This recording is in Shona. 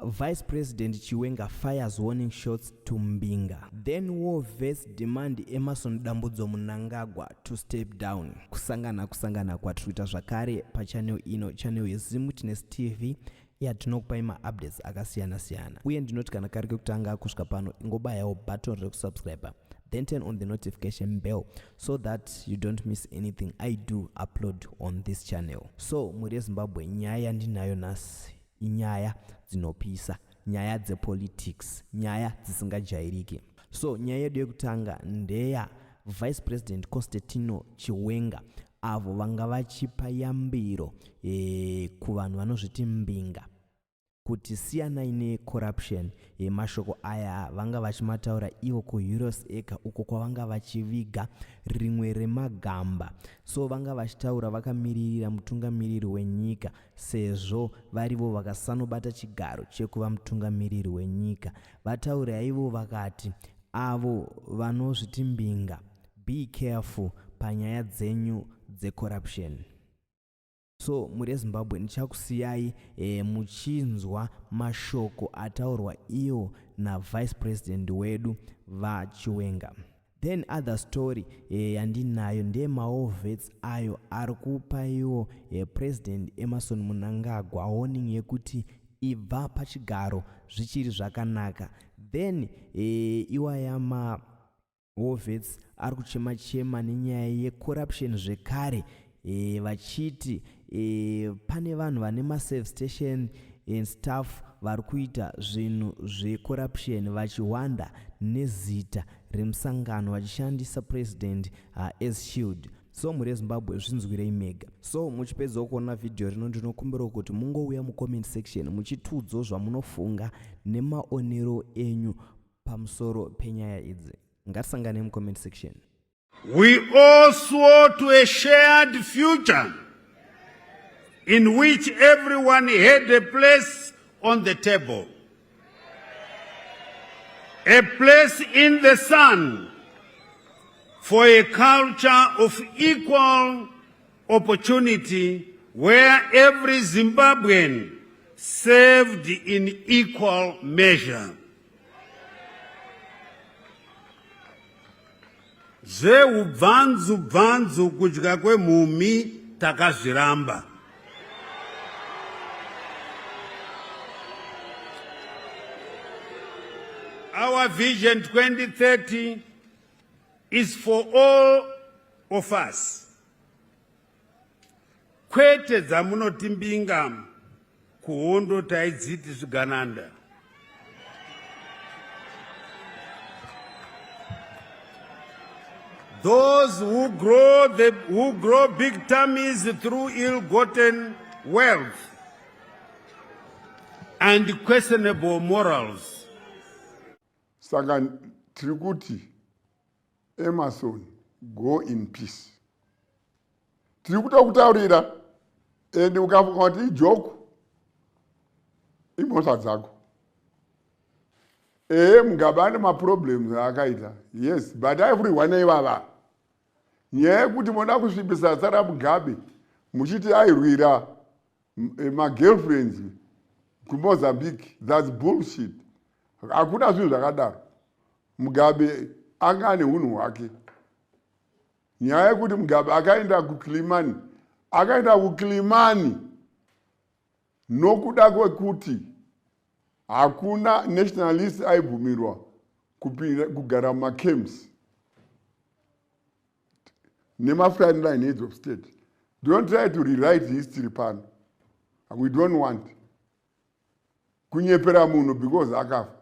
Vice President Chiwenga fires warning shots to Mbinga. Then war vets demand Emmerson Dambudzo Mnangagwa to step down. Kusangana kusangana kwatiri kuita zvakare pachannel ino, channel yeZimwitness TV yatinokupai maupdates akasiyana siyana. Uye ndinoti kana kari kekutanga kusvika pano ingobayawo button rekusubscribe then turn on the notification bell so that you don't miss anything I do upload on this channel. So mhuri yeZimbabwe, nyaya yandinayo nhasi inyaya dzinopisa, nyaya dzepolitics, nyaya dzisingajairiki. So nyaya yedu yekutanga ndeya Vice President Constantino Chiwenga avo vanga vachipa yambiro kuvanhu vanozviti mbinga kuti siyanai necorruption. Mashoko aya vanga vachimataura ivo kuHeroes Acre uko kwavanga vachiviga rimwe remagamba. So vanga vachitaura vakamiririra mutungamiriri wenyika sezvo varivo vakasanobata chigaro chekuva mutungamiriri wenyika. Vataura ivo vakati avo vanozviti mbinga, be careful panyaya dzenyu dzecorruption. So mhuri yeZimbabwe, ndichakusiyai muchinzwa mashoko ataurwa iwo naVice President wedu VaChiwenga. Then other story yandinayo ndeyemawar vets ayo ari kupa iwo President Emmerson Mnangagwa warning yekuti ibva pachigaro zvichiri zvakanaka. Then iwaya ma war vets ari kuchema chema nenyaya yecorruption zvekare, vachiti pane vanhu vane maserve station and staff vari kuita zvinhu zvecorruption vachiwanda nezita remusangano vachishandisa president as shield. So mhuri yeZimbabwe, zvinzwirei mega. So muchipedzawo kuona vhidhiyo rino, ndinokumbirawo kuti mungouya mucomment section muchitiudzawo zvamunofunga nemaonero enyu pamusoro penyaya idzi. Ngatisangane mucomment section. We all swore to a shared future in which everyone had a place on the table, a place in the sun for a culture of equal opportunity where every Zimbabwean served in equal measure. Zveubvanzu bvanzu kudya kwemhumhi takazviramba. Our vision 2030 is for all of us. Kwete dzamunoti mbinga, kuhondo taidziti zvigananda. Those who grow big tummies through ill-gotten wealth and questionable morals. Saka tiri kuti Emmerson, go in peace. Tiri kutokutaurira, and ukafunga kuti ijoke, imhosva dzako. Ehe, Mugabe ane maproblems aakaita, yes, but aifurirwa neivava. Nyaya yekuti moda kusvibisa zita raMugabe muchiti airwira magirlfriends kuMozambique, that's bullshit. Hakuna zvinhu zvakadaro. Mugabe anga ane unhu hwake. Nyaya yekuti Mugabe akaenda kuKilimani, akaenda kuKilimani nokuda kwekuti hakuna nationalist aibvumirwa kugara mumacamps nemafrontline heads of state. Don't try to rewrite history pano. We don't want kunyepera munhu because akafa.